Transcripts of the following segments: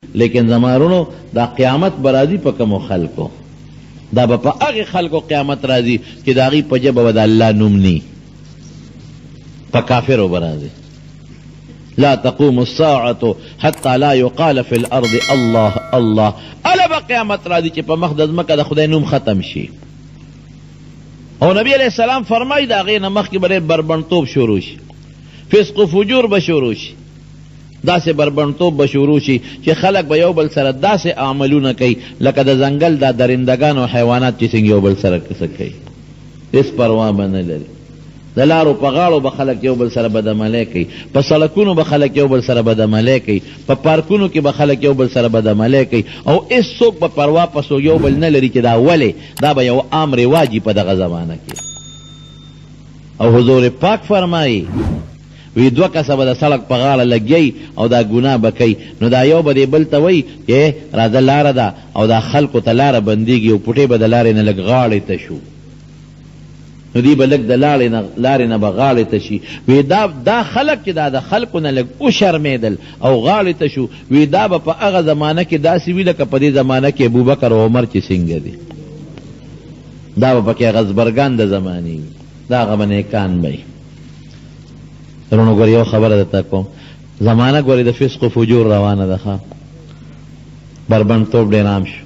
لیکن زما وروڼو دا قیامت به راځي په کومو خلکو؟ دا به په هغې خلکو قیامت راځي چې د هغوی په ژبه به د الله نوم نی، په کافرو به راځي. لا تقوم الساعة حتی لا یقال فی الارض الله الله. هله به قیامت راځي چې په مخ د ځمکه د خدای نوم ختم شي. او نبی علیه السلام فرمایي د هغې نه مخکې به ډېر بربنډتوب شروع شي، فسق و فجور به شروع شي، داسې بربنډتوب به شروع شي چې خلک به یو بل سره داسې عملونه کوي لکه د ځنګل دا درندګان او حیوانات چې څنګه یو بل سره څه کوي، هېڅ پروا به نه لري. د لارو په غاړو به خلک یو بل سره بدعملۍ کوي، په سړکونو به خلک یو بل سره بدعملۍ کوي، په پارکونو کې به خلک یو بل سره بدعملۍ کوي او هېڅ څوک به پروا په یو بل نه لري چې دا ولې، دا به یو عام رواج وي په دغه زمانه کې. او حضور پاک فرمایي، وي دوه کسه به د سړک په غاړه لګیا وي او دا ګناه به کوي، نو دا یو به دې بل ته وایي چې ای راځه لاره ده او دا خلکو ته لاره بندیږي او پوټې به د لارې نه لږ غاړې ته شو، نو دوی به لږ د لاړې نه لارې نه به غاړې ته شي. وي دا دا خلک چې دا د خلکو نه لږ وشرمېدل او غاړې ته شو، وي دا به په هغه زمانه کې داسې وي لکه په دې زمانه کې ابوبکر او عمر چې څنګه دي، دا به پکې هغه زبرګان د زمانې وي، دا هغه به نیکان به وي. وروڼو ګورې یو خبره درته کوم، زمانه ګورې د فسق و فجور روانه ده، ښه بربنډتوب ډېر عام شو،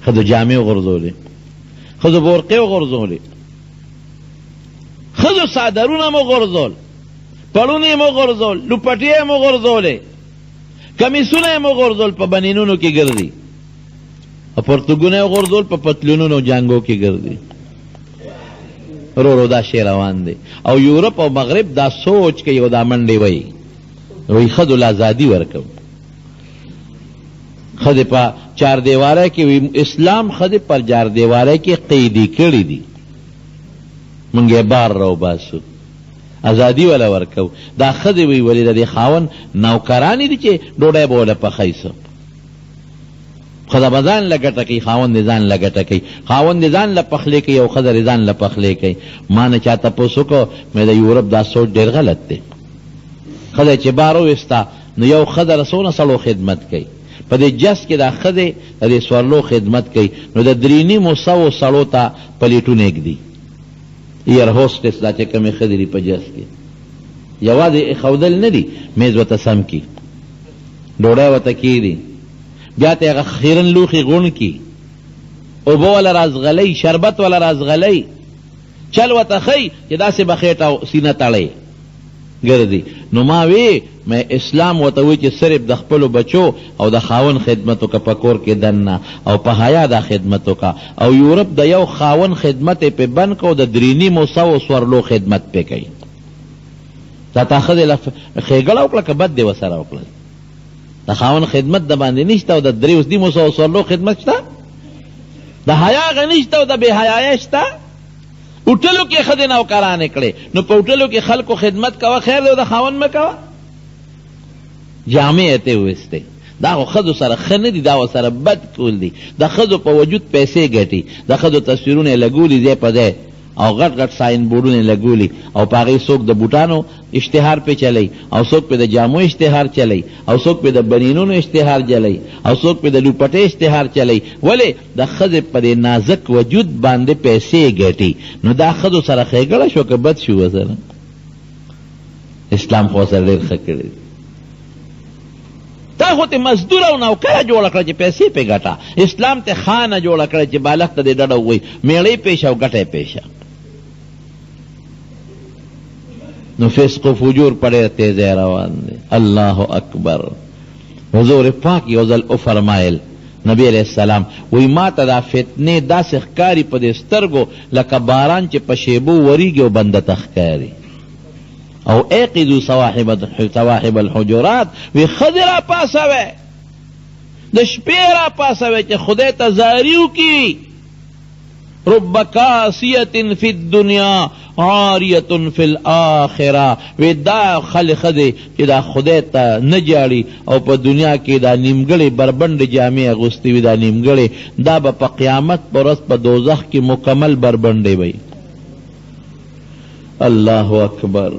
ښځو جامې وغورځولې، ښځو بورقې وغورځولې، ښځو څادرونه مو غورځول، پړوني مو غورځول، لوپټې مو غورځولې، کمیسونه یې مو غورځول، په بنینونو کې ګرځي، او پرتګونه یې غورځول، په پتلونونو جانګو کې ګرځي. رو رو دا شی روان دی او یورپ او مغرب دا سوچ کوي او دا منډې وایي، وایي ښځو له ازادي ورکوو، ښځې په چاردیوارۍ کې وي، اسلام ښځې پر چاردیوارۍ کې قیدې کړې دي، مونږ یې بار راوباسو، ازادي وله ورکوو. دا ښځې وایي ولې د دې خاوند نوکرانې دي چې ډوډۍ به وله پخوي؟ څه ښځه به ځان له ګټه کوي، خاوند دې ځان له ګټه کوي، خاوند دې ځان له پخلی کوي او ښځه دې ځان له پخلی کوي. ما نه چا تپوس وکړ، مې د یورپ دا سوچ ډېر غلط دی. ښځه چې بار وویسته نو یو ښځه د څونه سړو خدمت کوي، په دې جس کې دا ښځې د دې سورلو خدمت کوي، نو د درې نیمو سوو سړو ته پلیټونه ږدي. ایر هوسټس دا چې کومې ښځې دي په جس کې، یوازې ایښودل نه دي، میز ورته سم کړي، ډوډۍ ورته کیږدي، بیا ته هغه خیرن لوښي غوڼ کړي، اوبه وله راځغلوي، شربت وله راځغلوي، چل ورته ښیي چې داسې به خېټه او سینه تړئ ګرځي. نو ما وی مې اسلام ورته وی چې صرف د خپلو بچو او د خاوند خدمت وکړه په کور کې دننه او په حیا دا خدمت وکړه، او یورپ د یو خاوند خدمت یې پې بند کړ او د درې نیمو سوو سورلو خدمت پې کوي. دا تا ښځې له ښېګړه وکړه که بد دې ورسره وکړل؟ د خاوند خدمت د باندې نشته او د دریو نیمو سوو سورلو خدمت شته؟ د حیا هغه نشته او د بې حیایۍ شته؟ هوټلو کې ښځې نوکرانې کړې، نو په هوټلو کې خلکو خدمت کوه، خیر دی، او د خاوند مه کوه. جامې یې ترې وویستې. دا خو ښځو سره ښه نه دي، دا ورسره بد کول دي. د ښځو په وجود پیسې ګټي، د ښځو تصویرونه یې لګولي ځای په ځای او غټ غټ ساین بورډونه یې لګولي او په هغې څوک د بوټانو اشتهار پرې چلوي او څوک پرې د جامو اشتهار چلوي او څوک پرې د بنینونو اشتهار جلوي او څوک پرې د لوپټې اشتهار چلوي. ولې؟ د ښځې په دې نازک وجود باندې پیسې ګټي. نو دا ښځو سره ښېګړه شوه که بد شو ورسره؟ اسلام خو ورسره ډېر ښه کړي دي. تا خو ته مزدور او نوکره جوړه کړه چې پیسې پې ګټه، اسلام ته خانه جوړه کړه چې بالښت ته دې ډډه ووهي، مېړه یې پېشه او ګټه یې پېشه. نو فسق و فجور په ډېر تېزۍ روان دی. الله اکبر. حضور پاک یو ځل وفرمایل، نبی علیه السلام وایي ما ته دا فتنې داسې ښکاري په دې سترګو لکه باران چې په شېبو وریږي او بنده ته ښکاري. او ایقظو صواحب الحجرات، وی ښځې راپاڅوئ، د شپې راپاڅوئ چې خدای ته زاري وکړي. رب کاسیة فی الدنیا عاریة فی الاخرة، وی دا خلې ښځې چې دا خدای ته نه ژاړي او په دنیا کې دا نیمګړې بربنډې جامې اغوستې وي، دا نیمګړې، دا به په قیامت په ورځ په دوزخ کې مکمل بربنډې وي. الله اکبر.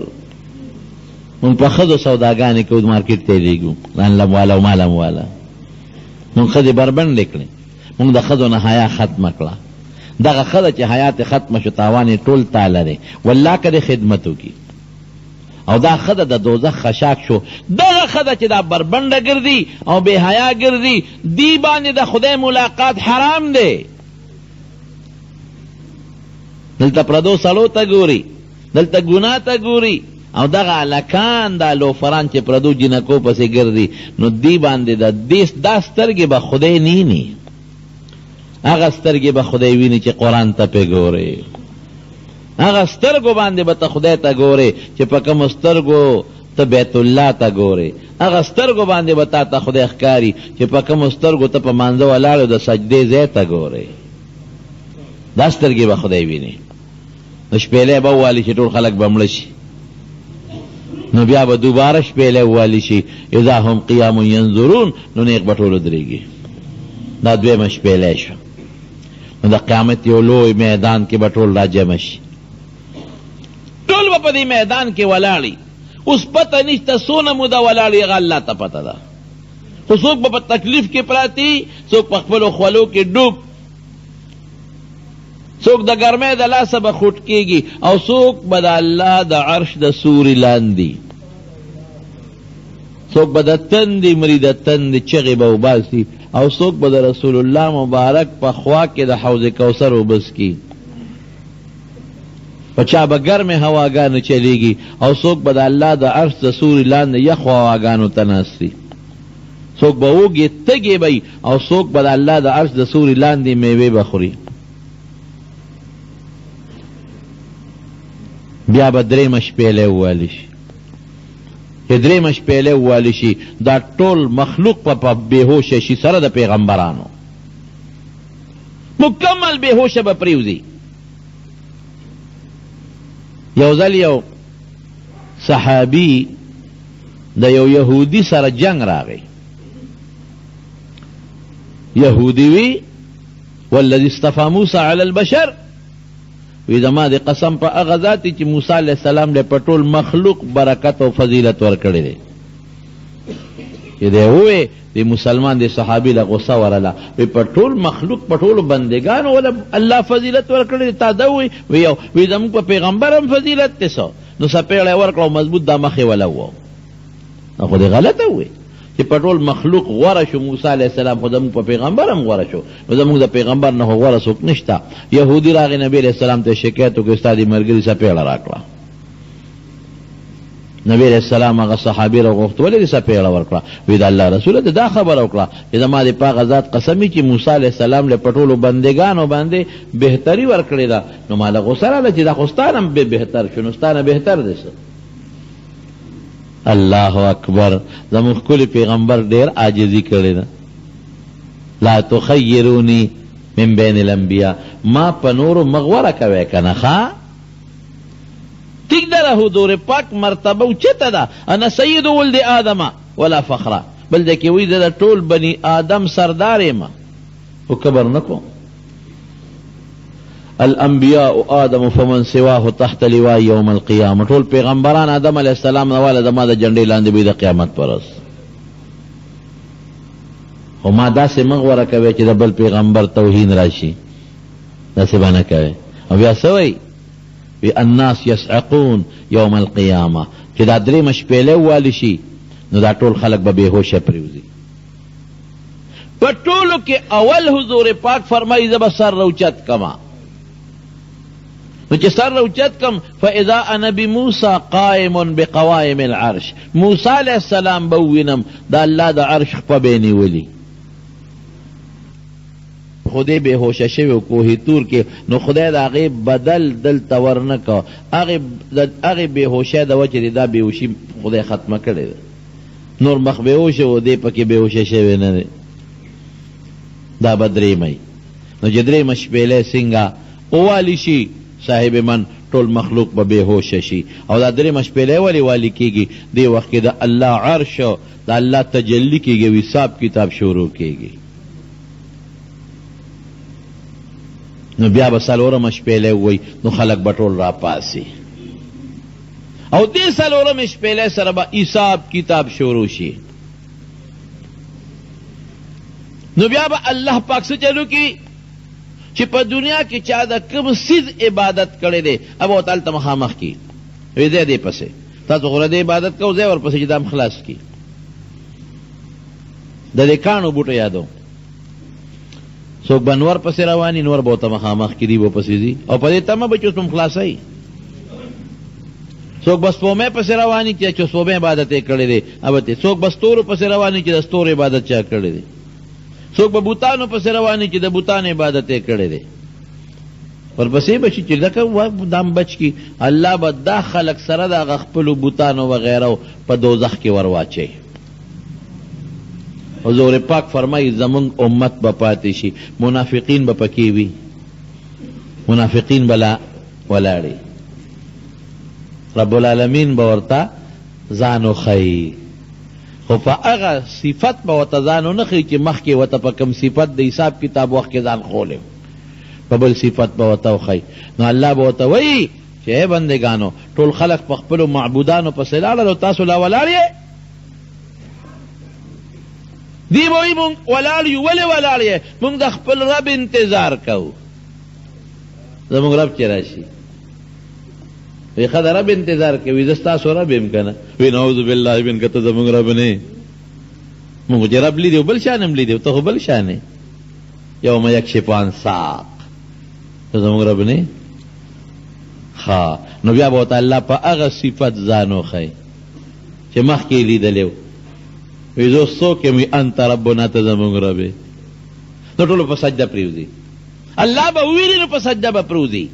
مونږ په ښځو سوداګانې کوو، مارکیټ ته یې لېږو، ځان له واله او مال هم واله. مونږ ښځې بربنډې کړې، مونږ د ښځو نه حیا ختمه کړه. دغه ښځه چې حیا ترې ختمه شو، تاوان یې ټول تاله دی، والله که دې خدمت وکړي. او دا ښځه د دوزخ خشاک شو. دغه ښځه چې دا بربنډه ګرځي او بې حیا ګرځي، دي باندې د خدای ملاقات حرام دی. دلته پردو سړو ته ګوري، دلته ګناه ته ګوري، او دغه هلکان دا لوفران چې پردو جینکو پسې ګرځي، نو دي باندې د دې دا سترګې به خدای نیني، هغه سترګې به خدای ویني چې قرآن ته پې ګوري. هغه سترګو باندې به ته خدای ته ګورې چې په کومو سترګو ته بیت الله ته ګورې. هغه سترګو باندې به تا ته خدای ښکاري چې په کومو سترګو ته په مانځه ولاړ او د سجدې ځای ته ګورې. دا سترګې به خدای ویني. نو شپېلۍ به ووالي چې ټول خلک به مړه شي، نو بیا به دوباره شپېلۍ ووالي شي، اذا هم قیام ینظرون، نو نیغ به ټول ودرېږي. دا دویمه شپېلۍ شوه. نو د قیامت یو لوی میدان کې به ټول راجمع شي، ټول به په دې میدان کې ولاړ وي. اوس پته نشته څونه موده ولاړ وي، هغه الله ته پته ده. خو څوک به په تکلیف کې پراته وي، څوک په خپلو خولو کې ډوب، څوک د ګرمۍ د لاسه به خوټ کېږي، او څوک به د الله د عرش د سوري لاندې، څوک به د تندې مري، د تندې چغې به وباسي، او څوک به د رسول الله مبارک په خوا کې د حوض کوثر اوبه څکي. په چا به ګرمې هواګانې چلېږي، او څوک به د الله د عرش د سوري لاندې یخو هواګانو ته ناست وي. څوک به وږي تږي به وي، او څوک به د الله د عرش د سوري لاندې مېوې به خوري. بیا به درېیمه شپېلۍ ووهل شي. چې درېیمه شپېلۍ ووهل شي، دا ټول مخلوق به په بېهوشه شي سره د پیغمبرانو، مکمل بېهوشه به پرېوځي. یو ځل یو صحابي د یو یهودي سره جنگ راغی. یهودي وی والذي اصطفى موسی علی البشر، وی زما د قسم په هغه ذات چې موسی علیه السلام له په ټول مخلوق برکت او فضیلت ورکړی دی. چې دی ووی د مسلمان د صحابي له غصه ورله، وی په ټول مخلوق په ټولو بندګانو وله الله فضیلت ورکړی دی، تا دا ووی؟ وی یو وی زموږ په پیغمبر هم فضیلت دی. څه نو څپېړه یې ورکړه او مضبوط دا مخ یې وله ووه. دا خو دې غلطه ووی چې په ټول مخلوق غوره شو موسی علیه السلام، خو زموږ په پیغمبر هم غوره شو، نو زموږ د پیغمبر نه خو غوره څوک نشته. یهودي راغی نبي علیه السلام ته شکایت وکړ، ستا دې ملګري څپېړه راکړه. نبی علیه السلام هغه صحابي راوغوښت، ولې دې څپېړه ورکړه؟ وی د الله رسوله ده دا خبره وکړه چې زما دې په هغه ذات قسم وي چې موسی علیه السلام له په ټولو بندګانو باندې بهتري ورکړې ده، نو ما له غوسه راغله چې دا خو ستا نه هم بهتر شو، نو ستا نه بهتر دی څه؟ الله اکبر، زموږ ښکلي پیغمبر ډېر عاجزي کړې ده. لا تخیروني من بین الانبیاء، ما په نورو مه غوره کوئ که نه، ښه ټیک ده، له حضور پاک مرتبه اوچته ده، انا سید ولد آدم ولا فخر، بل ځای کې وایي زه د ټول بني آدم سردار یم، خو کبر نه کوم. الانبیاء آدم فمن سواه تحت لواء یوم القیامه، ټول پیغمبران آدم علیه السلام نه واله زما د جنډې لاندې به د قیامت پر ورځ. خو ما داسې مه غوره کوئ چې د بل پیغمبر توهین راشي، داسې به نه کوئ. او بیا څه وایي؟ وی الناس یصعقون یوم القیامه، چې دا درېیمه شپېلۍ ووهل شي نو دا ټول خلک به بېهوشه پرېوځي. په ټولو کې اول حضور پاک فرمایي زه به سر راوچت کړم، نو چې سر راوچت کړم فاذا انا بموسی قائم بقوائم العرش، موسی علیه السلام به ووینم د الله د عرش خپه به یې نیولي. خو دی بې هوشه شوی و کوه طور کې، نو خدای د هغې بدل دلته ورنه کړ، هغې د هغې بې هوشۍ د وجې دې دا بې هوشي خدای ختمه کړې ده، نور مخ بې هوشه و، دی پکې بې هوشه شوی نه دی. دا به درېیمه وي. نو چې درېیمه شپېلۍ څنګه ووالي شي، صاحب من ټول مخلوق به بې هوشه شي. او دا درېیمه شپېلۍ ولې والي کېږي؟ دې وخت کې د الله عرش د الله تجلي کېږي او حساب کتاب شروع کېږي. نو بیا به څلورمه شپېلۍ ووایي، نو خلک به ټول راپاڅي. او دې څلورمې شپېلۍ سره به حساب کتاب شروع شي. نو بیا به الله پاک څه چلو کړي چې په دنیا کې چا د کوم څیز عبادت کړی دی هغه به ورته هلته مخامخ کړي، وایي ځئ دې پسې، تاسو خو د دې عبادت کوئ، ځئ ورپسې چې دا هم خلاص کړي. د دې کاڼو بوټو یادوم، څوک به نور پسې روان وي، نور به ورته مخامخ کړي، دوی به پسې ځي او په دې تمه به چې اوس به هم خلاصوي. څوک به سپومې پسې روان وي چې سپومې عبادت یې کړی دی، هغه څوک به ستورو پسې روان وي چې د ستورو عبادت چا کړی دی، څوک به بوتانو پسې روان وي چې د بوتانو عبادت یې کړی دی. ورپسې به شي چې لکه دام بچ کړي، الله به دا خلک سره د هغه خپلو بوتانو وغیره په دوزخ کې ورواچوي. حضور پاک فرمایي زمونږ امت به پاتې شي، منافقین به پکې وي، منافقین به لا ولاړ وي، رب العالمین به ورته ځان وښیي، خو په هغه صفت به ورته ځان ونه ښیي چې مخکې ورته په کوم صفت د حساب کتاب وخت کې ځان ښولی و، په بل صفت به ورته وښیي. نو الله به ورته وایي چې ای بندګانو، ټول خلک په خپلو معبودانو پسې لاړل او تاسو لا ولاړ یئ؟ دی به وایي مونږ ولاړ یو. ولې ولاړ یې؟ مونږ د خپل رب انتظار کوو، زموږ رب چې راشي. وی ښه د رب انتظار کوي، زه ستاسو رب یم که نه؟ وی نعوذ بالله منک، ته زموږ رب نه یې، موږ چې رب لیدی بل شان هم لیدی، ته خو بل شان یې. یوم یکشف عن ساق، ته زموږ رب نه یې. ښه نو بیا به ورته الله په هغه صفت ځان وښیي چې مخکې یې لیدلی و. وی زه اوس څوک یم؟ وی انت ربنا، ته زموږ رب یې. نو ټولو په سجده پرېوځي، الله به وویني نو په سجده به پرېوځي،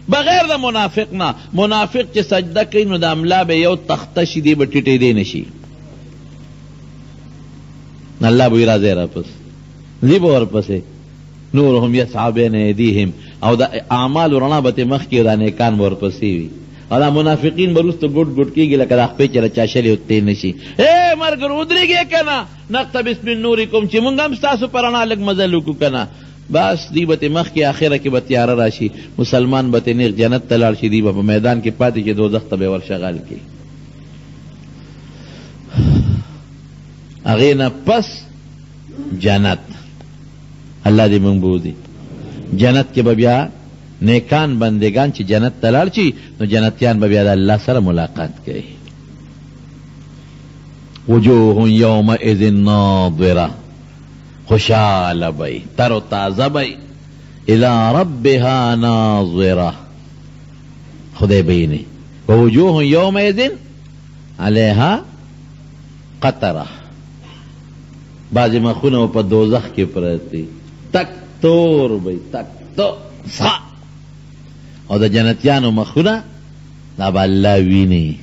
بغیر د منافق نه. منافق چې سجده کوي نو د املا به یو تخته شي، دی به ټیټېدی نه شي. الله به وایي راځئ راپسې، ځي به ورپسې. نورهم یسعی بین ایدیهم، او د اعمالو رڼا به ترې مخکې او دا نیکان به ورپسې وي، او دا منافقین به وروسته ګوټ ګوټ کېږي لکه دا خپې چې له چا شلې وتې نه شي. ای ملګرو ودرېږئ که نه، نقتبس من نورکم، چې مونږ هم ستاسو په رڼا لږ مزل وکړو که نه. بس دوی به ترې مخکې، اخره کې به تیاره راشي، مسلمان به ترې نېغ جنت ته لاړ شي، دوی به په میدان کې پاتې شي، دوزخ ته به یې ورشغال کړي. هغې نه پس جنت، الله دې مونږ بوځي جنت کې به بیا نیکان بندگان چې جنت ته لاړ شي نو جنتیان به بیا د الله سره ملاقات کوي. وجوه یومئذ ناظره، خوشحاله به وي، تر و تازه به وي، الی ربها ناظره، خدای به یې نه. ووجوه یومئذ علیها قطره، بعضې مخونه به په دوزخ کې پراته وي، تک تور به وي، تک تور سره، او د جنتیانو مخونه دا به الله ویني.